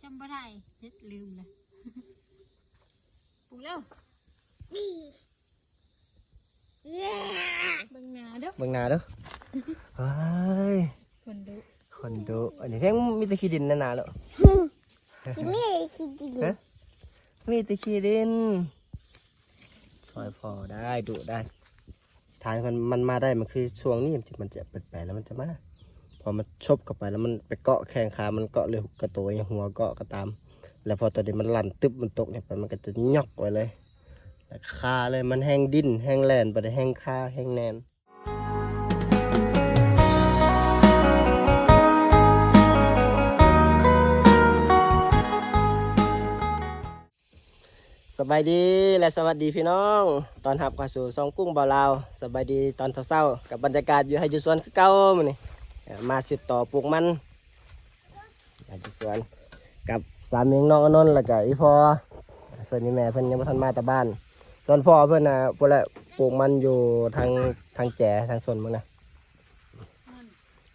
ຈຳບໍ່ໄດ້ ເຮັດລືມແລ້ວ. ປຸກແລ້ວ. ເບິ່ງໜ້າເດີ້ ເບິ່ງໜ້າເດີ້. ເອີຍ ຄົນດຸ ຄົນດຸ. ອັນນີ້ແພງມີແຕ່ຂີ້ດິນນະໜ້າເນາະ. ມີແຕ່ຂີ້ດິນ ຮະ ມີແຕ່ຂີ້ດິນ. ຊ່ອຍພໍ່ໄດ້ ດຸໄດ້. ທາງມັນ ມັນມາໄດ້ ມັນຄືຊ່ວງນີ້ ມັນຈະ ມັນຈະແປກໆ ແລ້ວມັນຈະມາ. ພໍມັນຊົບເຂົ້າໄປແລ້ວ ມັນໄປເກາະແຂ້ງຂາມັນ ເກາະເລີຍກະໂຕ ຫົວເກາະກໍຕາມ. ແລ້ວພໍຕອນນີ້ມັນລັ່ນຕຶບ ມັນຕົກນີ້ໄປ ມັນກໍຈະຫຍັກໄວ້ເລີຍ ແລ້ວຄາເລີຍ. ມັນແຮ່ງດີ້ນ ແຮ່ງແລ່ນ ບໍ່ໄດ້ແຮ່ງຄາ ແຮ່ງແໜ້ນ. ສະບາຍດີ ແລະ ສະຫວັດດີພີ່ນ້ອງ ຕ້ອນຮັບເຂົ້າສູ່ຊ່ອງກຸ້ງບ່າວລາວ. ສະບາຍດີຕອນເຊົ້າໆ ກັບບັນຍາກາດຢູ່ໄຮ່ຢູ່ສວນຄືເກົ່າມື້ນີ້. ເອີ ມາສືບຕໍ່ປູກມັນ ຢູ່ສວນກັບສາມີຂອງນ້ອງອານົນ ແລ້ວກະອີ່ພໍ່. ສ່ວນອີ່ແມ່ເພິ່ນຍັງບໍ່ທັນມາແຕ່ບ້ານ. ສ່ວນພໍ່ເພິ່ນນະ ພຸ້ນແຫຼະ ປູກມັນຢູ່ທາງ ທາງແຈ ທາງສວນເບິ່ງນະ.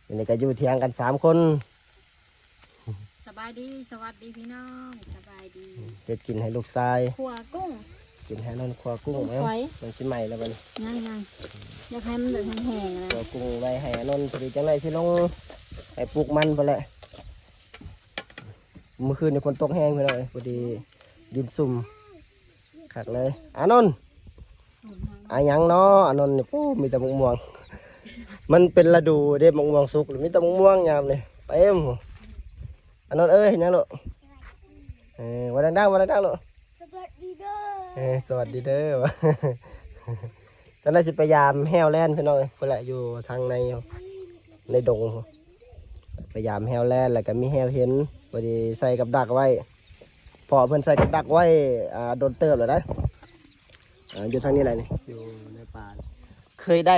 ອັນນີ້ກໍຢູ່ຖຽງກັນສາມຄົນ. ສະບາຍດີ ສະຫວັດດີພີ່ນ້ອງ ສະບາຍດີ. ເຮັດກິນໃຫ້ລູກຊາຍ ຂົ້ວກຸ້ງ ກິນໃຫ້ອານົນຂົ້ວກຸ້ງ. ເອົ້າ ມັນຊິໄໝ້ແລ້ວບັດນີ້. ຍັງໆ ຢາກໃຫ້ມັນແບບແຫ້ງໆນະ. ຂົ້ວກຸ້ງໄວ້ໃຫ້ອານົນ ພໍດີຈັ່ງໄດ້ຊິລົງໄປປູກມັນພຸ້ນແຫຼະ. ມື້ຄືນນີ້ຝົນຕົກແຮງພີ່ນ້ອງເອີຍ ພໍດີດິນຊຸ່ມຄັກເລີຍ. ອານົນ ອາຫຍັງເນາະ ອານົນນີ້ ໂອ້ ມີແຕ່ໝາກມ່ວງ. ມັນເປັນລະດູເດ້ ໝາກມ່ວງສຸກ ມີແຕ່ໝາກມ່ວງຍາມນີ້ ເຕັມ. ອານົນເອີຍ ເຮັດຫຍັງລູກ? ເອີ ເວົ້າດັງໆ ເວົ້າດັງໆລູກ. ສະຫວັດດີເດີ ເອີ ສະຫວັດດີເດີ. ຈັ່ງໃດຊິໄປຢາມແຮ້ວແລ່ນພີ່ນ້ອງເອີຍ ພຸ້ນແຫຼະ ຢູ່ທາງໃນ ໃນດົງ. ໄປຢາມແຮ້ວແລ່ນ ແລ້ວກໍມີແຮ້ວເຫັນ ພໍດີໃສ່ກັບດັກໄວ້. ພໍ່ເພິ່ນໃສ່ກັບດັກໄວ້ ອ່າ ດົນເຕີບແລ້ວໄດ໋. ອ່າ ຢູ່ທາງນີ້ແຫຼະນີ້ ຢູ່ໃນປ່າ. ເຄີຍໄດ້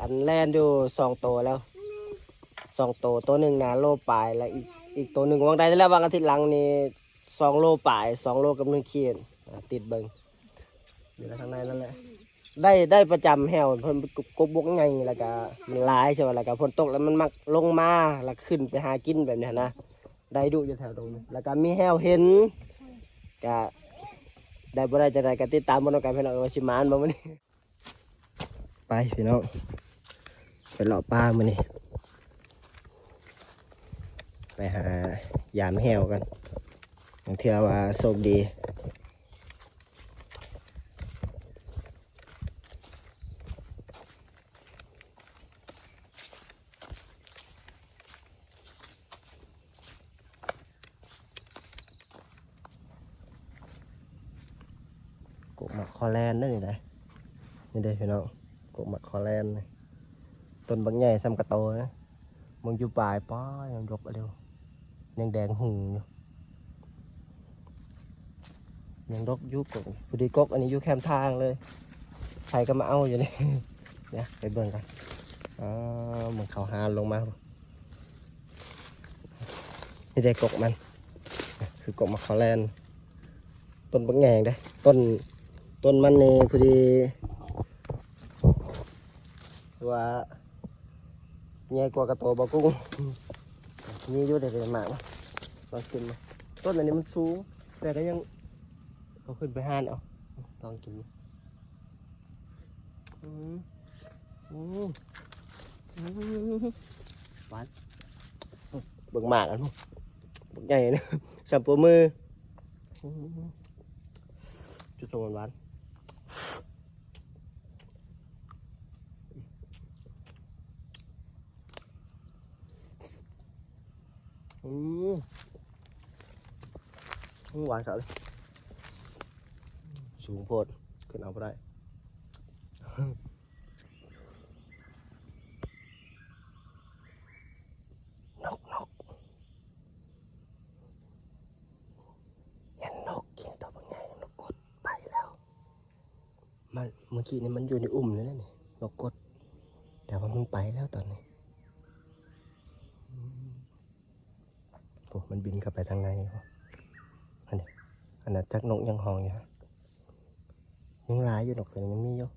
ອັນແລ່ນຢູ່ສອງໂຕແລ້ວ ສອງໂຕ. ໂຕໜຶ່ງນະໂລປາຍ ແລ້ວອີກ ອີກໂຕໜຶ່ງຫວ່າງໃດແລ້ວ ຫວ່າງອາທິດຫຼັງນີ້ ສອງໂລປາຍ ສອງໂລກັບໜຶ່ງຂີດ. ອ່າ ຕິດເບິ່ງ ຢູ່ໃນທາງໃນນັ້ນແຫຼະ. ໄດ້ ໄດ້ປະຈຳແຮ້ວ ເພິ່ນກົບບົກໃຫຍ່ ແລ້ວກະມັນຫຼາຍໃຊ່ບໍ່ ແລ້ວກະຝົນຕົກແລ້ວມັນມັກລົງມາ ແລ້ວຂຶ້ນໄປຫາກິນແບບນີ້ຫັ້ນນະ. ໄດ້ດຸຢູ່ແຖວດົງນີ້ ແລ້ວກະມີແຮ້ວເຫັນ. ກະໄດ້ບໍ່ໄດ້ຈັ່ງໃດກະຕິດຕາມເບິ່ງນຳກັນພີ່ນ້ອງ ວ່າຊິໝານບໍ່ມື້ນີ້. ໄປພີ່ນ້ອງ ໄປເລາະປ່າມື້ນີ້ ໄປຫາຢາມແຮ້ວກັນ ບາງເທື່ອວ່າໂຊກດີ. ກົກໝາກຄໍແລນເດ້ນີ້ໄດ໋. ນີ້ເດ້ພີ່ນ້ອງ ກົກໝາກຄໍແລນນີ້ ຕົ້ນບັກໃຫຍ່ສ່ຳກະໂຕນະ. ເບິ່ງຢູ່ປາຍ ປ້າ ຍັງດົກຢູ່ ຍັງແດງຫຸ່ງຢູ່ ຍັງດົກຢູ່. ກົກ ພໍດີກົກອັນນີ້ຢູ່ແຄມທາງເລີຍ ໃຜກໍມາເອົາຢູ່ນີ້. ດຽວໄປເບິ່ງກັນ. ອ່າ ເບິ່ງເຂົາຫາລົງມາ ນີ້ເດ້ກົກມັນ ຄືກົກໝາກຄໍແລນ. ຕົ້ນບັກໃຫຍ່ເດ້ ຕົ້ນ ຕົ້ນມັນນີ້ພໍດີວ່າໃຫຍ່ກວ່າກະໂຕບໍ່ກຸ້ງ. ມີຢູ່ເດ້ ເປັນໝາກ ລອງຊິມ. ຕົ້ນອັນນີ້ມັນສູງ ແຕ່ກໍຍັງ ເອົາຂຶ້ນໄປຫານເອົາ ລອງກິນ. ອືມ ອືມ ອືມ ຫວານ. ເບິ່ງໝາກອັນນີ້ ບັກໃຫຍ່ນະ ສ່ຳໂປ້ມື. ອືມ ຈຸດສະຫວານ ຫວານ. ອືມ ຫວານຄັກເລີຍ. ສູງໂພດ ຂຶ້ນເອົາບໍ່ໄດ້. ນົກ ນົກ ເຫັນນົກກິນໂຕບັກໃຫຍ່ ນົກກົດໄປແລ້ວ. ມາ ເມື່ອກີ້ນີ້ມັນຢູ່ໃນອຸ່ມນີ້ແຫຼະນີ້ ນົກກົດ ແຕ່ວ່າມັນໄປແລ້ວຕອນນີ້. ອືມ ໂອ້ ມັນບິນເຂົ້າໄປທາງໃນພຸ້ນ. ອັນນີ້ ອານາຈັກນົກຍັງຮ້ອງຢູ່ ຍັງຫຼາຍຢູ່ ນົກຕົວນີ້ຍັງມີຢູ່.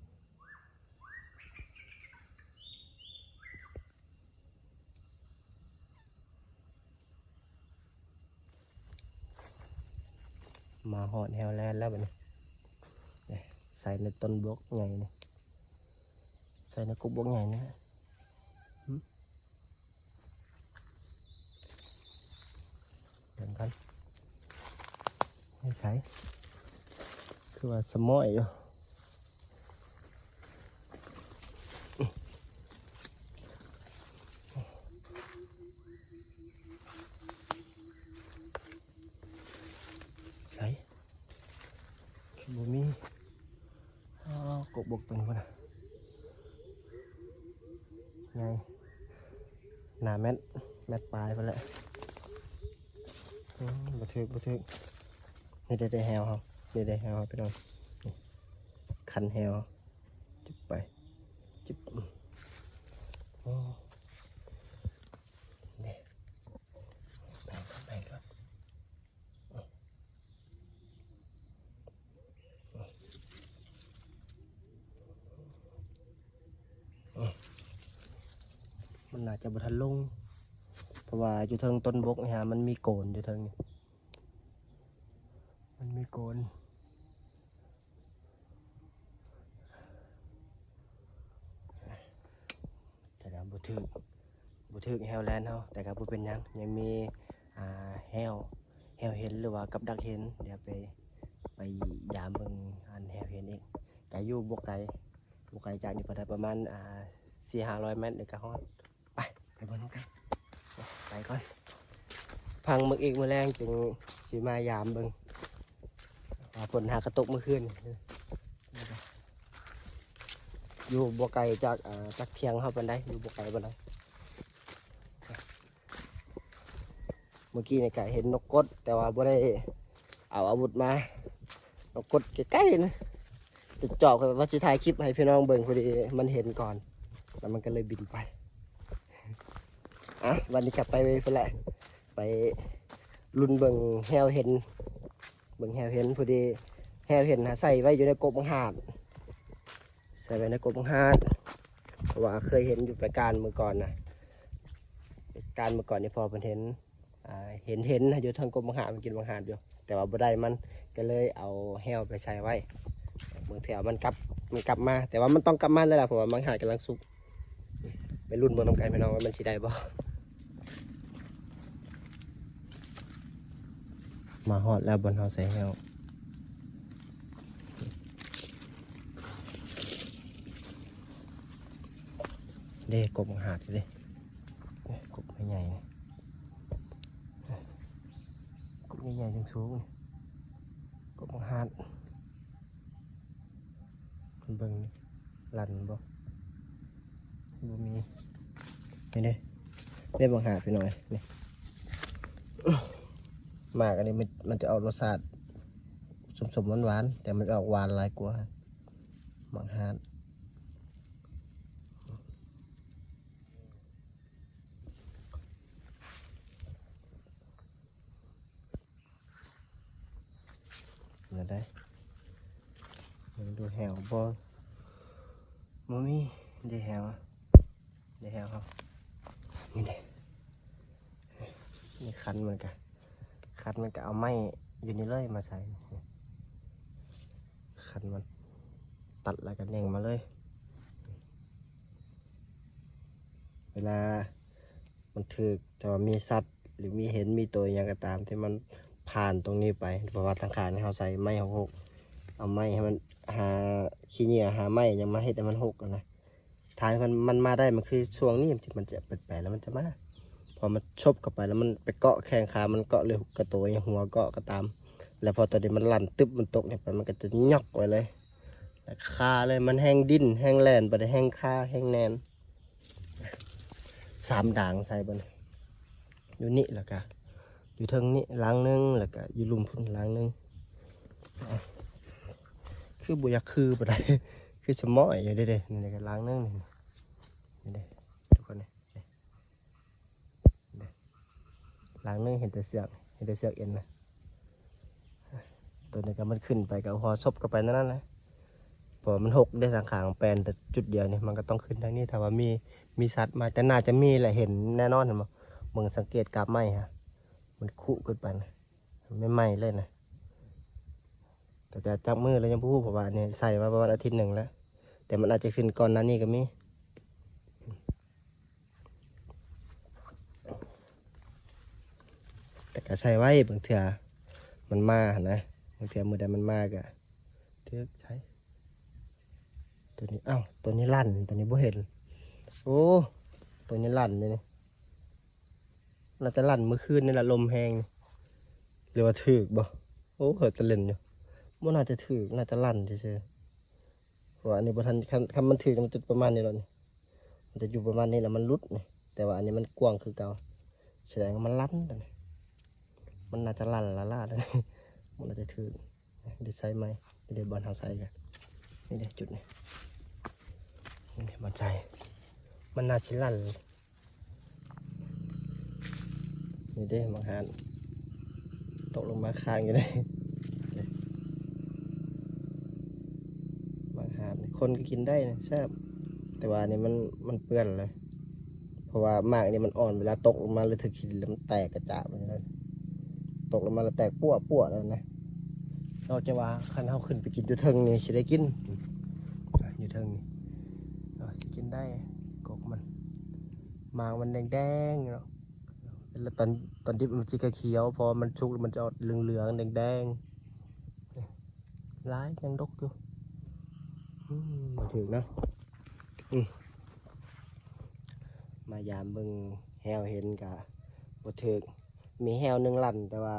ມາຮອດແຮວແລນແລ້ວບັດນີ້ ນີ້ ໃສ່ໃນຕົ້ນບວກໃຫຍ່ນີ້ ໃສ່ໃນກົກບວກໃຫຍ່ນີ້ ຫຶ ເບິ່ງກັນ ໃສ່ ຄືວ່າສະໝ້ອຍຢູ່ ໃສ ຄືບໍ່ມີ ອໍ ກົກບົກຕົວນີ້ພຸ້ນນະ ໃຫຍ່ ໜ້າແມັດ ແມັດປາຍພຸ້ນແຫຼະ ອືມ ບໍ່ຖືກ ບໍ່ຖືກ ນີ້ໄດ້ແຮວເຮົາ ນີ້ໄດ້ແຮວເຮົາ ພີ່ນ້ອງ ນີ້ ຄັນແຮວ ຈຶບໄປ ຈຶບ ໂອ້ ນີ້ ແບ່ງກ່ອນ ແບ່ງກ່ອນ ມັນໜ້າຈະບໍ່ທັນລົງ ເພາະວ່າຢູ່ເທິງຕົ້ນບົກນີ້ ມັນມີໂກນຢູ່ເທິງນີ້ ມັນມີໂກນ ແຕ່ກໍບໍ່ຖືກ ບໍ່ຖືກແຮວແລນເຮົາ ແຕ່ກໍບໍ່ເປັນຫຍັງ ຍັງມີ ອ່າ ແຮວ ແຮວເຫັນ ຫຼືວ່າກັບດັກເຫັນ ດຽວໄປ ໄປຢາມເບິ່ງອັນແຮວເຫັນອີກ ກໍຢູ່ບໍ່ໄກ ບໍ່ໄກຈາກນີ້ປານໃດ ປະມານ ອ່າ ສີ່ຫ້າຮ້ອຍແມັດ ແລ້ວກໍຮອດ ໄປ ໄປເບິ່ງນຳກັນ ໄປກ່ອນ ພັງເບິ່ງອີກ ມື້ແລງຈຶ່ງຊິມາຢາມເບິ່ງ ວ່າຝົນຫາກະຕົກມື້ຄືນ ຢູ່ບໍ່ໄກຈາກ ເອີ ຈາກທ່ຽງເຮົາປານໃດ ຢູ່ບໍ່ໄກປານໃດ ເມື່ອກີ້ນີ້ກະເຫັນນົກກົດ ແຕ່ວ່າບໍ່ໄດ້ເອົາອາວຸດມາ ນົກກົດໃກ້ໆນະ ຈະຈອບ ວ່າຊິຖ່າຍຄລິບໃຫ້ພີ່ນ້ອງເບິ່ງ ພໍດີມັນເຫັນກ່ອນ ແລ້ວມັນກໍເລີຍບິນໄປ ອ່ະ ວັນນີ້ກໍໄປພຸ້ນແຫຼະ ໄປລຸ້ນເບິ່ງແຮວເຫັນ ເບິ່ງແຮວເຫັນ ພໍດີແຮວເຫັນຫາໃສ່ໄວ້ຢູ່ໃນກົກບັກຫາດ ໃສ່ໄວ້ໃນກົກບັກຫາດ ເພາະວ່າເຄີຍເຫັນຢູ່ປະການມື້ກ່ອນນະ ປະການມື້ກ່ອນນີ້ພໍ່ເພິ່ນເຫັນ ອ່າ ເຫັນ ເຫັນຢູ່ເທິງກົກບັກຫາດ ມັນກິນບັກຫາດຢູ່ ແຕ່ວ່າບໍ່ໄດ້ມັນ ກໍເລີຍເອົາແຮວໄປໃສ່ໄວ້ ບາງເທື່ອມັນກັບ ມັນກັບມາ ແຕ່ວ່າມັນຕ້ອງກັບມາແລ້ວລະ ເພາະວ່າບັກຫາດກຳລັງສຸກ ໄປລຸ້ນເບິ່ງນຳກັນພີ່ນ້ອງວ່າມັນຊິໄດ້ບໍ່ ມາຮອດແລ້ວບ່ອນເຮົາໃສ່ແຮ້ວ ເດ້ ກົກບັກຫາດເດ້ ກົກໃຫຍ່ໆ ກົກໃຫຍ່ໆ ສູງໆ ກົກບັກຫາດ ເບິ່ງ ລັນບໍ່ ບໍ່ມີ ນີ້ເດ້ ເດ້ບັກຫາດພີ່ນ້ອງ ນີ້ ໝາກອັນນີ້ມັນ ມັນຈະອອກລົດຊາດສົ້ມໆ ຫວານໆ ແຕ່ມັນອອກຫວານຫຼາຍກວ່າໝາກຫາດ ແນວໃດ ເບິ່ງດູແຮວບໍ່ ບໍ່ມີ ເດ້ແຮວ ເດ້ແຮວເຮົາ ນີ້ເດ້ ນີ້ຄັນມັນກະ ຄັນມັນກະເອົາໄມ້ຢູ່ນີ້ເລີຍມາໃສ່ ຄັນມັນ ຕັດແລ້ວກະແໜ່ງມາເລີຍ ເວລາ ມັນຖືກ ແຕ່ວ່າມີສັດ ຫຼືມີເຫັນ ມີໂຕອີ່ຫຍັງກໍຕາມ ທີ່ມັນຜ່ານຕົງນີ້ໄປ ເພາະວ່າທາງຂ້າງນີ້ເຮົາໃສ່ໄມ້ຫົກ ເອົາໄມ້ໃຫ້ມັນ ຫາຂີ້ເຫຍື້ອ ຫາໄມ້ຫຍັງມາເຮັດໃຫ້ມັນຫົກຫັ້ນນະ ທາງທີ່ມັນ ມັນມາໄດ້ ມັນຄືຊ່ວງນີ້ທີ່ມັນຈະເປີດໄປ ແລ້ວມັນຈະມາ ພໍມັນຊົບເຂົ້າໄປ ແລ້ວມັນໄປເກາະແຂ້ງຂາ ມັນເກາະ ຫຼືກະໂຕອີ່ຫຍັງ ຫົວເກາະກໍຕາມ ແລ້ວພໍຕອນທີ່ມັນລັນຕຶບ ມັນຕົກນີ້ໄປ ມັນກໍຈະຫຍອກໄວ້ເລີຍ ແລ້ວຄາເລີຍ ມັນແຮ່ງດີ້ນ ແຮ່ງແລ່ນໄປ ແຮ່ງຄາ ແຮ່ງແໜ້ນ. ສາມດາງໃສ່ເບິ່ງ ຢູ່ນີ້ ແລ້ວກະຢູ່ເທິງນີ້ຫຼັງໜຶ່ງ ແລ້ວກະຢູ່ລຸ່ມພຸ້ນຫຼັງໜຶ່ງ ຄືບໍ່ຢາກຄືປານໃດ ຄືສະໝ້ອຍຢູ່ເດ້ ນີ້ກະຫຼັງໜຶ່ງ ນີ້ເດ້ ທຸກຄົນ ນີ້ ຫຼັງໜຶ່ງເຫັນແຕ່ເຊືອກ ເຫັນແຕ່ເຊືອກເອັນນະ ໂຕນີ້ກໍມັນຂຶ້ນໄປກໍຫົວຊົບເຂົ້າໄປນັ້ນນະ ເພາະວ່າມັນຫົກເດ້ ທາງຂ້າງແປນແຕ່ຈຸດດຽວນີ້ ມັນກໍຕ້ອງຂຶ້ນທາງນີ້ ຖ້າວ່າມີ ມີສັດມາ ແຕ່ໜ້າຈະມີແຫຼະ ເຫັນແນ່ນອນ ເຫັນບໍ່ ເບິ່ງສັງເກດກາບໄມ້ຫັ້ນ ມັນຄຸຂຶ້ນໄປນະ ໃໝ່ໆເລີຍນະ ແຕ່ຈະຈັກມື້ແລ້ວຍັງບໍ່ຮູ້ ເພາະວ່າອັນນີ້ໃສ່ມາປະມານອາທິດໜຶ່ງແລ້ວ ແຕ່ມັນອາດຈະຂຶ້ນກ່ອນໜ້ານີ້ກໍມີ. ແຕ່ກໍໃສ່ໄວ້ ບາງເທື່ອມັນມາຫັ້ນນະ ບາງເທື່ອມື້ໃດມັນມາກໍຖືກໃສ່. ຕົວນີ້ ອ້າວ ຕົວນີ້ລັ່ນ ຕົວນີ້ບໍ່ເຫັນ. ໂອ້ ຕົວນີ້ລັ່ນເດນີ້. ໜ້າຈະລັ່ນມື້ຄືນນີ້ລະ ລົມແຮງນີ້ ຫຼືວ່າຖືກບໍ່? ໂອ້ ເຮີດຕະເຫຼັ່ນຢູ່ ບໍ່ໜ້າຈະຖືກ ໜ້າຈະລັ່ນຊື່ໆ ເພາະວ່າອັນນີ້ບໍ່ທັນ ຄັນ ຄັນມັນຖືກ ມັນຈະປະມານນີ້ແຫຼະນີ້ ມັນຈະຢູ່ປະມານນີ້ ແລ້ວມັນຫຼຸດນີ້ ແຕ່ວ່າອັນນີ້ມັນກວ້າງຄືເກົ່າ ສະແດງວ່າມັນລັ່ນຕົວນີ້ ມັນໜ້າຈະລັ່ນລ້າໆ ຕົວນີ້ ມັນໜ້າຈະຖືກ. ໄດ້ໃສ່ໃໝ່ ນີ້ເດ້ ບ່ອນເຮົາໃສ່ກະ ນີ້ເດ້ ຈຸດນີ້ ນີ້ເດ້ ບ່ອນໃສ່ ມັນໜ້າຊິລັ່ນ. ນີ້ເດ້ ໝາກຫ່ານ ຕົກລົງມາຄ້າງຢູ່ນີ້ ໝາກຫ່ານ ຄົນກໍກິນໄດ້ນະ ແຊບ ແຕ່ວ່າອັນນີ້ມັນ ມັນເປື້ອນເລີຍ ເພາະວ່າໝາກນີ້ມັນອ່ອນ ເວລາຕົກລົງມາແລ້ວຖືກຂີ້ດິນ ແລ້ວມັນແຕກກະຈາດໄປເລີຍ ຕົກລົງມາແລ້ວແຕກປົວໆ ແລ້ວນະ. ນອກຈາກວ່າຄັນເຮົາຂຶ້ນໄປກິນຢູ່ເທິງນີ້ຊິໄດ້ກິນ ຢູ່ເທິງນີ້ ເອີ ຊິກິນໄດ້ ກົກມັນ ໝາກມັນແດງໆ ເນາະ ແລ້ວຕອນ ຕອນດິບມັນຊິຂຽວໆ ພໍມັນສຸກແລ້ວມັນຈະອອກເຫຼືອງໆ ແດງໆ ຫຼາຍ ຍັງດົກຢູ່. ອືມ ບໍ່ຖືກເນາະ ອືມ ມາຢາມເບິ່ງແຮ້ວເຫັນກະບໍ່ຖືກ ມີແຮ້ວໜຶ່ງລັ່ນ ແຕ່ວ່າ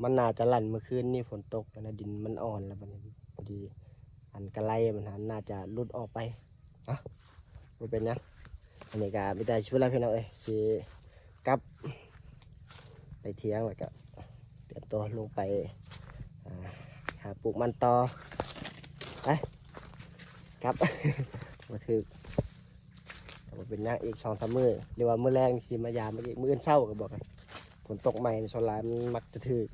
ມັນໜ້າຈະລັ່ນມື້ຄືນນີ້ ຝົນຕົກຫັ້ນນະ ດິນມັນອ່ອນແລ້ວບັດນີ້ ພໍດີອັນກະໄລມັນຫັ້ນໜ້າຈະຫຼຸດອອກໄປ. ເອົ້າ ບໍ່ເປັນຫຍັງ ອັນນີ້ກະມີແຕ່ຊິພຸ້ນລະພີ່ນ້ອງເອີຍ ຊິກັບໄປຖຽງ ແລ້ວກະຕຽມຕົວລົງໄປ ອ່າ ຫາປູກມັນຕໍ່ ໄປ ກັບ ບໍ່ຖືກ ກໍບໍ່ເປັນຫຍັງ ອີກສອງສາມມື້ ຫຼືວ່າມື້ແລງຊິມາຢາມອີກ ມື້ອື່ນເຊົ້າກໍບອກ ຝົນຕົກໃໝ່ ສ່ວນຫຼາຍມັນມັກຈະຖືກ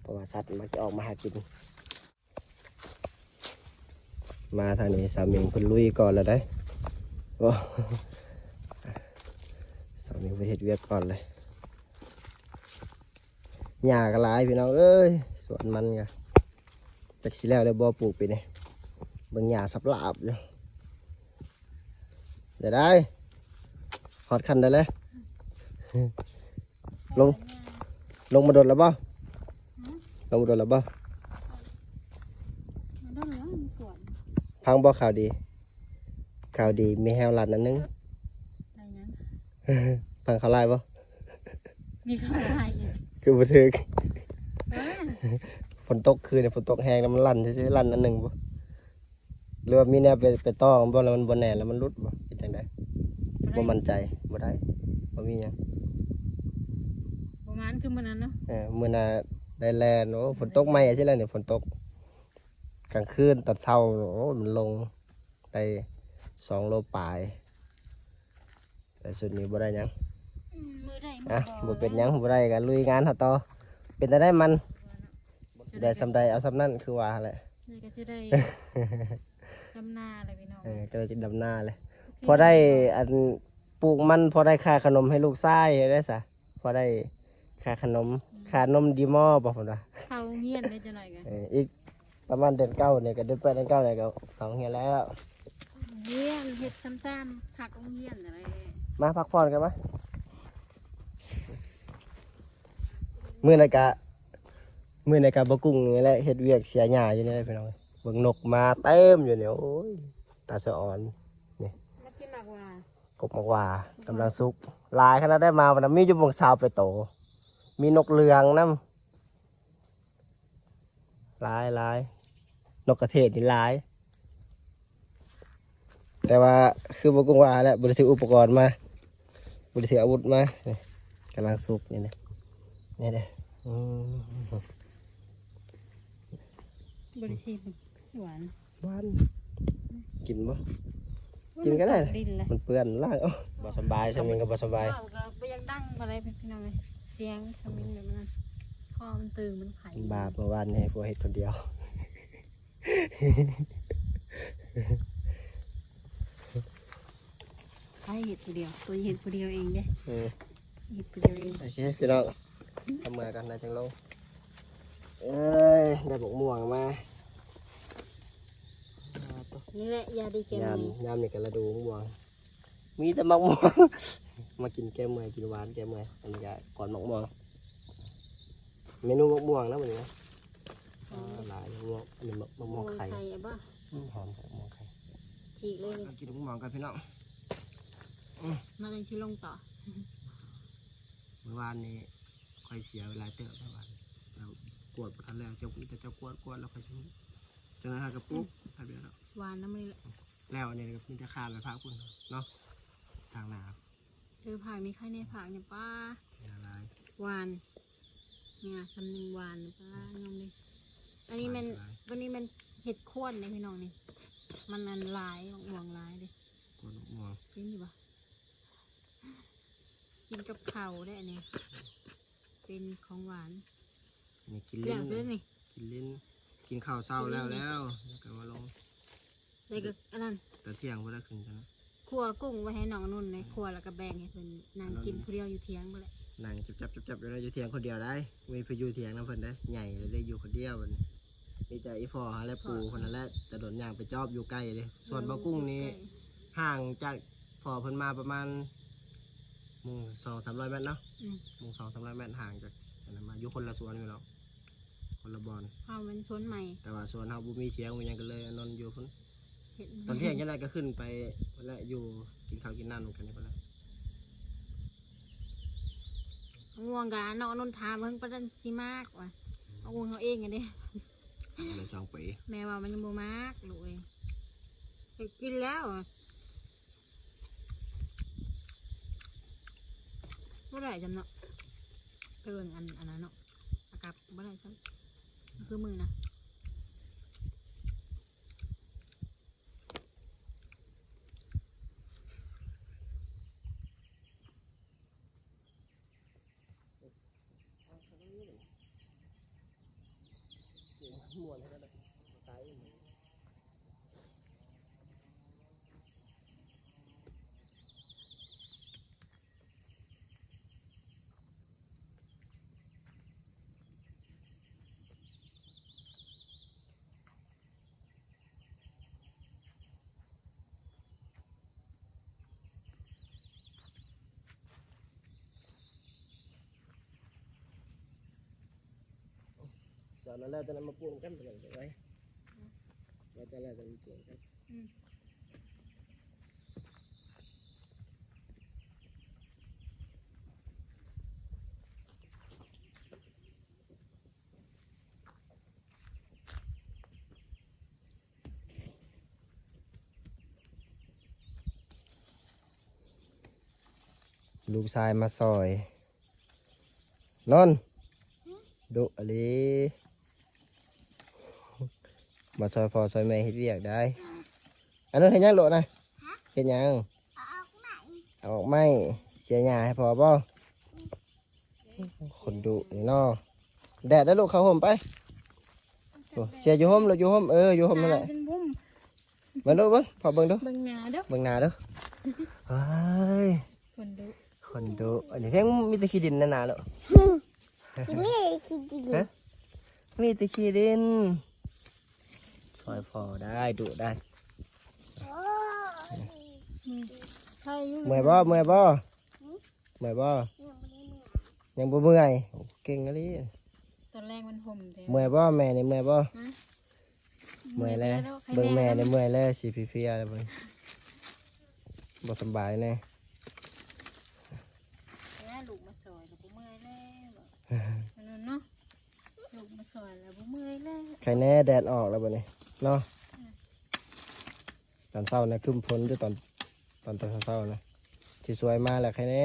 ເພາະວ່າສັດມັກຈະອອກມາຫາກິນ. ມາທາງນີ້ ສາວມິງເພິ່ນລຸຍກ່ອນແລ້ວເດ້ ໂອ້ ສາວມິງເພິ່ນເຮັດວຽກກ່ອນເລີຍ. ຫຍ້າກໍຫຼາຍພີ່ນ້ອງເອີຍ ສວນມັນກໍຈັກຊິແລ້ວແລ້ວບໍ່ ປູກປີນີ້ ເບິ່ງຫຍ້າສັບຫຼາບຢູ່. ໄດ້ ໄດ້ ຮອດຂັ້ນໃດແລ້ວ? ລົງ ລົງມາດົນແລ້ວບໍ່? ຮະ? ລົງມາດົນແລ້ວບໍ່? ມາດົນແລ້ວ ມັນກວນ. ຟັງບໍ່ຂ່າວດີ? ຂ່າວດີ ມີແຮ້ວລັດອັນໜຶ່ງ. ໄດ້ຫຍັງ? ຟັງຂ່າວຮ້າຍບໍ່? ມີຂ່າວຮ້າຍອີກ. ຄືບໍ່ຖືກ? ເອີ ຝົນຕົກຄືນນີ້ ຝົນຕົກແຮງແລ້ວມັນລັ່ນຊື່ໆ ລັ່ນອັນໜຶ່ງບໍ່? ຫຼືວ່າມີແນວໄປ ໄປຕໍ່ມັນບໍ່ ແລ້ວມັນບໍ່ແໜ້ນ ແລ້ວມັນຫຼຸດບໍ່ ເຮັດຈັ່ງໃດ? ບໍ່ໝັ້ນໃຈ. ບໍ່ໄດ້ ບໍ່ມີຫຍັງ. ບໍ່ໝານຄືມື້ນັ້ນເນາະ. ເອີ ມື້ໜ້າໄດ້ແລ່ນ. ໂອ້ ຝົນຕົກໃໝ່ຊິແລ້ວນີ້ ຝົນຕົກກາງຄືນ ຕອນເຊົ້າ ໂອ້ ມັນລົງໄດ້ສອງໂລປາຍ. ແຕ່ຊຸດນີ້ບໍ່ໄດ້ຫຍັງ. ອືມ ມື້ໃດມື້ ອ່ະ ບໍ່ ບໍ່ເປັນຫຍັງ ບໍ່ໄດ້ກໍລຸຍງານເຮົາຕໍ່. ເປັນແນວໃດມັນ ໄດ້ສ່ຳໃດເອົາສ່ຳນັ້ນ ຄືວ່າຫັ້ນແຫຼະ. ນີ້ກໍຊິໄດ້ດຳນາແຫຼະພີ່ນ້ອງ. ເອີ ກໍໄດ້ດຳນາແຫຼະ. ໂອເຄ ພໍໄດ້ອັນ ປູກມັນ ພໍໄດ້ຄ່າຂະໜົມໃຫ້ລູກຊາຍໄດ້ຊະ. ພໍໄດ້ຄ່າຂະໜົມ ອືມ ຄ່ານົມດີມໍບໍ່ ເພິ່ນວ່າ. ເຂົ້າໂຮງຮຽນໄດ້ຈັກໜ້ອຍກໍ ເອີ ອີກ ປະມານເດືອນເກົ້ານີ້ກໍ ເດືອນແປດເດືອນເກົ້ານີ້ກໍເຂົ້າໂຮງຮຽນແລ້ວ. ຮຽນເຮັດຊ້ຳໆ ພັກໂຮງຮຽນນະ. ມາພັກຜ່ອນກັນມາ. ມື້ໃດກະ ມື້ໃດກະບໍ່ກຸ້ງນີ້ແຫຼະ ເຮັດວຽກເສຍຫຍ້າຢູ່ນີ້ແຫຼະພີ່ນ້ອງ. ເບິ່ງນົກມາເຕັມຢູ່ນີ້ ໂອ້ຍ ຕາສະອອນ. ນີ້ ມາກິນໝາກຫວ້າ ກົກໝາກຫວ້າກຳລັງສຸກ ຫຼາຍຂະໜາດໃດ. ມາບັດນັ້ນມີຢູ່ປະມານຊາວປາຍໂຕ ມີນົກເຫຼືອງນຳ. ຫຼາຍໆ ນົກກະເທດນີ້ຫຼາຍ ແຕ່ວ່າຄືບໍ່ກຸ້ງວ່າແຫຼະ ບໍ່ໄດ້ຖືອຸປະກອນມາ ບໍ່ໄດ້ຖືອາວຸດມາ. ນີ້ກຳລັງສຸກນີ້ນະ ນີ້ເດ້. ອືມ ບໍ່ໄດ້ຊີມ ຫວານ ຫວານ. ກິນບໍ່? ໂອ້ຍ ກິນກໍໄດ້ ມັນຕົກດິນແຫຼະ ມັນເປື້ອນລ້າງ. ໂອ້ ບໍ່ສະບາຍ ສາມີກໍບໍ່ສະບາຍ ເວົ້າກໍບໍ່ຢາກດັງປານໃດພີ່ນ້ອງເອີຍ. ສຽງສາມີແບບນັ້ນ ຄໍມັນຕຶງ ມັນໄຂ້. ບາບ ເມື່ອວານນີ້ໃຫ້ຜົວເຮັດຄົນດຽວ. ໃຜເຮັດຜູ້ດຽວ? ຕົວເຮັດຜູ້ດຽວເອງເດ້. ເອີ ເຮັດຜູ້ດຽວເອງ. ໂອເຄ ພີ່ນ້ອງ ເມື່ອຍກັນນະ ຈັ່ງລົງ. ເອີຍ ໄດ້ໝາກມ່ວງມາ ນີ້ແຫຼະ ຢາດີແກ້ເມື່ອຍ ຍາມນີ້ກໍລະດູໝາກມ່ວງ ມີແຕ່ໝາກມ່ວງ ມາກິນແກ້ເມື່ອຍ ກິນຫວານແກ້ເມື່ອຍ ອັນນີ້ກໍກອນໝາກມ່ວງ ເມນູໝາກມ່ວງນະມື້ນີ້ນະ ອືມ ຫຼາຍໝາກມ່ວງ ອັນນີ້ໝາກ ໝາກມ່ວງໄຂ່ ໄຂ່ບໍ່ ອືມ ຫອມໝາກມ່ວງໄຂ່ ຈີກເລີຍ ມາກິນໝາກມ່ວງກັນພີ່ນ້ອງ ອືມ ມາເລີຍ ຊິລົງຕໍ່ ມື້ວານນີ້ຂ້ອຍເສຍໄປຫຼາຍເຕີບ ເມື່ອວານ ແລ້ວກວດບໍ່ທັນແລ້ວ ເຈົ້າ ມີແຕ່ເຈົ້າກວດ ກວດແລ້ວຂ້ອຍຊິ ຈັ່ງນັ້ນຫາກະປຸກ ອືມ ແປັບດຽວເນາະ ຫວານນຳມື້ນີ້ແຫຼະ ແລ້ວອັນນີ້ກໍມີແຕ່ຄາໄປພາກພຸ້ນເນາະ ທາງໜ້າ ເອີ ພາກນີ້ໄຄແດ່ ພາກນີ້ ປ້າ ຫຍ້າຫຼາຍ ຫວານ ຫຍ້າສ່ຳໜຶ່ງຫວານ ປ້າ ຍອມເລີຍ ອັນນີ້ແມ່ນ ຫວານຫຼາຍ ຕົວນີ້ແມ່ນເຫັດໂຄນເດ້ພີ່ນ້ອງນີ້ ມັນອັນຫຼາຍ ໝາກມ່ວງຫຼາຍເດ້ ໂຄນໝາກມ່ວງ ກິນຢູ່ບໍ່? ກິນກັບເຂົ້າໄດ້ອັນນີ້ ເປັນຂອງຫວານ ນີ້ກິນຫຼິ້ນ ແລ້ວເລີຍນີ້ ກິນຫຼິ້ນ ກິນເຂົ້າເຊົ້າແລ້ວ ແລ້ວກໍມາລົງ ແລ້ວກໍອັນນັ້ນ ຕອນທ່ຽງພຸ້ນລະຂຶ້ນກັນ ຂົ້ວກຸ້ງໄວ້ໃຫ້ນ້ອງອະນຸນ ໃຫ້ຂົ້ວແລ້ວກໍແບ່ງໃຫ້ເພິ່ນນັ່ງກິນຜູ້ດຽວຢູ່ທ່ຽງພຸ້ນແຫຼະ ນັ່ງຈັບໆໆຢູ່ ຢູ່ທ່ຽງຄົນດຽວໄດ໋ ບໍ່ມີໃຜຢູ່ທ່ຽງນຳເພິ່ນເດ້ ໃຫຍ່ແລ້ວເດ້ ຢູ່ຄົນດຽວບັດນີ້ ມີແຕ່ອີ່ພໍ່ຫັ້ນແຫຼະ ປູ່ເພິ່ນຫັ້ນແຫຼະ ແຕ່ດົນຍ່າງໄປຈອບຢູ່ໃກ້ເດ້ ສວນບໍ່ກຸ້ງນີ້ ຢູ່ໃກ້ ຫ່າງຈາກພໍ່ເພິ່ນມາປະມານ ໝູ່ສອງສາມຮ້ອຍແມັດເນາະ ອືມ ໝູ່ສອງສາມຮ້ອຍແມັດ ຫ່າງຈາກອັນນັ້ນມາ ຢູ່ຄົນລະສວນພີ່ນ້ອງ ຄົນລະບ່ອນ ເຮົາແມ່ນສວນໃໝ່ ແຕ່ວ່າສວນເຮົາບໍ່ມີຖຽງ ບໍ່ມີຫຍັງ ກໍເລີຍນອນຢູ່ພຸ້ນ ເຮັດ ຕອນທ່ຽງຈັ່ງໃດກໍຂຶ້ນໄປພຸ້ນແຫຼະ ຢູ່ກິນເຂົ້າກິນນ້ຳນຳກັນຢູ່ພຸ້ນແຫຼະ ໝາກມ່ວງກະນ້ອງອະນຸນຖາມເບິ່ງ ປານນັ້ນຊິໝາກວ່າ ອືມ ໝາກມ່ວງເຮົາເອງຫັ້ນເດ້ ໄດ້ສອງປີ ແມ່ວ່າມັນຍັງບໍ່ໝາກລູກເອີຍ ຢາກກິນແລ້ວ ບໍ່ໄດ້ຈຳເນາະ ໄປເບິ່ງອັນ ອັນນັ້ນເນາະ ອາກັບບໍ່ໄດ້ຊ້ຳ ຄືມື້ນະ ຕອນນັ້ນແລ້ວ ຕອນນັ້ນມາປູນກັນ ຕອນນັ້ນໄວ້ ອືມ ແລ້ວຕອນແລ້ວ ຕອນມາປູນກັນ ອືມ. ລູກຊາຍມາຊ່ອຍ ນອນ ຫື? ດຸອີ່ຫຼີ ມາຊ່ອຍພໍ່ຊ່ອຍແມ່ເຮັດວຽກໄດ໋. ອັນນັ້ນເຮັດຫຍັງໂລະນະ? ຮະ? ເຮັດຫຍັງ? ເອົາອອກໄມ້ ເອົາອອກໄມ້ ເສຍຫຍ້າໃຫ້ພໍ່ບໍ່? ອືມ. ຄົນດຸນີ້ເນາະ ແດດເດີລູກ ເຂົ້າຮົ່ມໄປ. ໂອ້ ເສຍຢູ່ຮົ່ມລູກ ຢູ່ຮົ່ມ ເອີ ຢູ່ຮົ່ມນັ້ນແຫຼະ ເປັນບຸ້ມ ເບິ່ງດູ ເບິ່ງ ພໍ່ເບິ່ງດູ ເບິ່ງໜ້າເດີ ເບິ່ງໜ້າເດີ ເອີຍ ຄົນດຸ ຄົນດຸ ອັນນີ້ພຽງມີແຕ່ຂີ້ດິນໜ້າໆເນາະ ມີແຕ່ຂີ້ດິນ ຮະ? ມີແຕ່ຂີ້ດິນ ຊ່ອຍພໍ່ໄດ້ ດຸໄດ້ ໂອ້ຍ ອືມ ເມື່ອຍບໍ່? ເມື່ອຍບໍ່? ຫື? ເມື່ອຍບໍ່? ຍັງບໍ່ໄດ້ເມື່ອຍ ຍັງບໍ່ເມື່ອຍ ໂອ້ ເກັ່ງອີ່ຫຼີ ຕອນແລງມັນຮົ່ມແທ້ ເມື່ອຍບໍ່? ແມ່ນີ້ເມື່ອຍບໍ່? ຮະ? ເມື່ອຍແລ້ວ ເບິ່ງແມ່ນີ້ເມື່ອຍແລ້ວ ຊິເພຍໆແລ້ວເບິ່ງ ບໍ່ສຳບາຍແນ່ ແລ້ວລູກມາຊ່ອຍກໍບໍ່ເມື່ອຍແລ້ວ ອັນນັ້ນເນາະ ລູກມາຊ່ອຍແລ້ວບໍ່ເມື່ອຍແລ້ວ ໄຄແນ່ ແດດອອກແລ້ວບັດນີ້ເນາະ ອືມ. ຕອນເຊົ້ານະ ຄຶ້ມຝົນຢູ່ຕອນ ຕອນ ຕອນເຊົ້ານະ ຊິສວຍມາແລ້ວ ໃຄແນ່.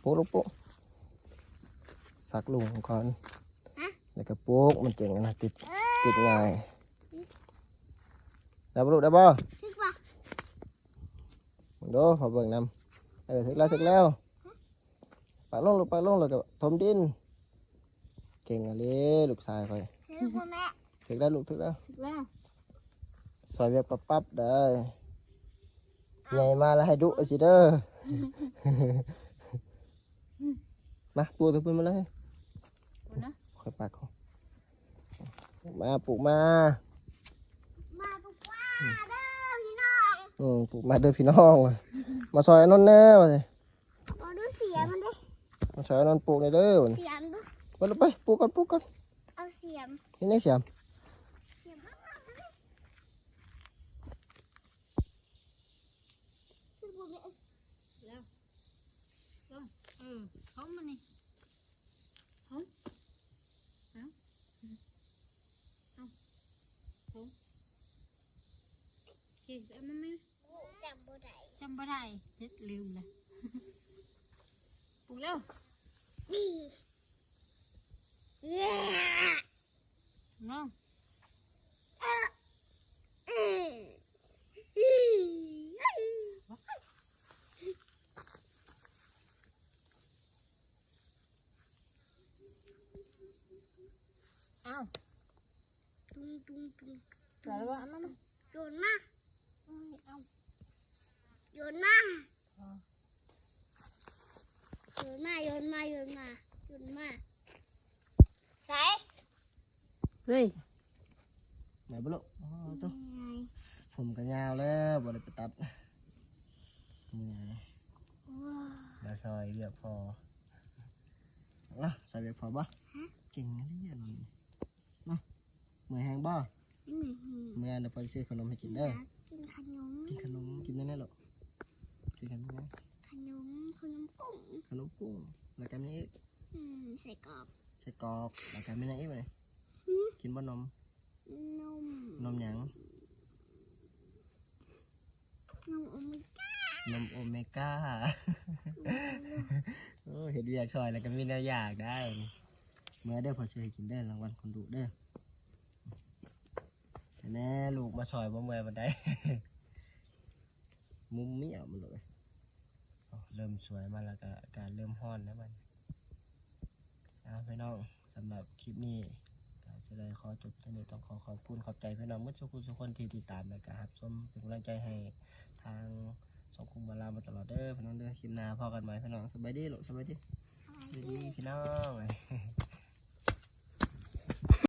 ປຸກລູກປຸກ ສັກລຸງກ່ອນ ຮະ ແລ້ວກໍປຸກ ມັນຈຶ່ງອັນນະ ຕິດ ເອີ ຕິດງ່າຍ. ໄດ້ບໍ່ລູກ ໄດ້ບໍ່? ຖືກບໍ່? ເບິ່ງດູ ຂໍເບິ່ງນຳ. ເອີ ຖືກແລ້ວ ຖືກແລ້ວ. ປະລົງລູກ ປະລົງ ແລ້ວກໍຖົມດິນ. ເກັ່ງອີ່ຫຼີລູກຊາຍຂ້ອຍ. ຖືກບໍ່ແມ່? ຖືກແລ້ວລູກ ຖືກແລ້ວ ຖືກແລ້ວ. ຊ່ອຍແບບປັບໆເດີ້ ໃຫຍ່ມາແລ້ວໃຫ້ດຸຊິເດີ້. ມາ ປູກຕົວພຸ້ນມາເລີຍ ພຸ້ນນະ ຄ່ອຍປັກ. ມາ ປູກມາ ມາ ປູກມາເດີພີ່ນ້ອງ. ອືມ ປູກມາເດີພີ່ນ້ອງ ມາຊ່ອຍອານົນແດ່ວ່າຊິ. ມາດູສຽມມັນເດ້ ມາຊ່ອຍອານົນປູກແດ່ເດີ. ສຽມດູ ໄປລູກໄປ ປູກກ່ອນ ປູກກ່ອນ. ເອົາສຽມ ເຮັດຫຍັງສຽມ? ສຽມ ແລ້ວ ເອີ ເອົາມານີ້ ເອົາ ເອົາ ເອົາ ເອົາ ໂອເຄ ເອົາມາແມ່. ໂອ້ ຈຳບໍ່ໄດ້ ຈຳບໍ່ໄດ້ ເຮັດລືມລະ. ປູກແລ້ວ ນ້ອງ ອ້າວ ຕຸງ ຕຸງ ຕຸງ ຕົວລະວ່າ ເອົາມາ ມາ ໂຍນມາ ໂອ້ຍ ເອົາ ໂຍນມາ ອໍ ໂຍນມາ ໂຍນມາ ໂຍນມາ ໂຍນມາ ໃສ່ ເຮີ້ຍ ໄດ້ບໍ່ລູກ? ອໍ ໂຕ ຜົມກໍຍາວແລ້ວ ບໍ່ໄດ້ໄປຕັດ ເມື່ອຍ ວ້າ ມາຊ່ອຍວຽກພໍ່ ເນາະ ຊ່ອຍວຽກພໍ່ບໍ່? ຮະ ເກັ່ງອີ່ຫຼີອັນນີ້ ເນາະ ເມື່ອຍແຮງບໍ່? ອືມ ເມື່ອຍແລ້ວພໍ່ຊິຊື້ຂະໜົມໃຫ້ກິນເດີ ຢາກກິນຂະໜົມ ກິນຂະໜົມ ກິນແນວນັ້ນລູກ ກິນຂະໜົມ ຂະໜົມ ຂະໜົມກຸ້ງ ຂະໜົມກຸ້ງ ແລ້ວກໍມີອີກ? ອືມ ໄສ້ກອກ ໄສ້ກອກ ແລ້ວກໍມີຫຍັງອີກບັດນີ້? ຫື? ກິນບໍ່ນົມ? ນົມ ນົມຫຍັງ? ນົມໂອເມກາ ນົມໂອເມກາ ອືມ ໂອ້ ເຮັດວຽກຊ່ອຍແລ້ວກໍມີແນວຢາກໄດ໋. ເມື່ອເດີ ພໍ່ຊິເຮັດໃຫ້ກິນເດີ ລາງວັນຄົນດຸເດີ. ແນ່ ລູກມາຊ່ອຍບໍ່ເມື່ອຍປານໃດ ມຸມມຽວມັນເລີຍ. ໂອ້ ເລີ່ມສວຍມາແລ້ວ ກະ ກະເລີ່ມຮ້ອນແລ້ວບັດນີ້. ເອົາ ພີ່ນ້ອງ ສຳລັບຄລິບນີ້ກໍຊິໄດ້ຂໍຈົບເທົ່ານີ້. ຕ້ອງຂໍຂອບຄຸນຂອບໃຈພີ່ນ້ອງໝົດທຸກຜູ້ທຸກຄົນທີ່ຕິດຕາມ ແລະກະຮັບຊົມເປັນກຳລັງໃຈໃຫ້ທາງຊ່ອງຄຸງບາລາມາຕະຫຼອດເດີພີ່ນ້ອງເດີ. ຄລິບໜ້າພໍ້ກັນໃໝ່ພີ່ນ້ອງ. ສະບາຍດີລູກ ສະບາຍດີ ສະບາຍດີພີ່ນ້ອງ.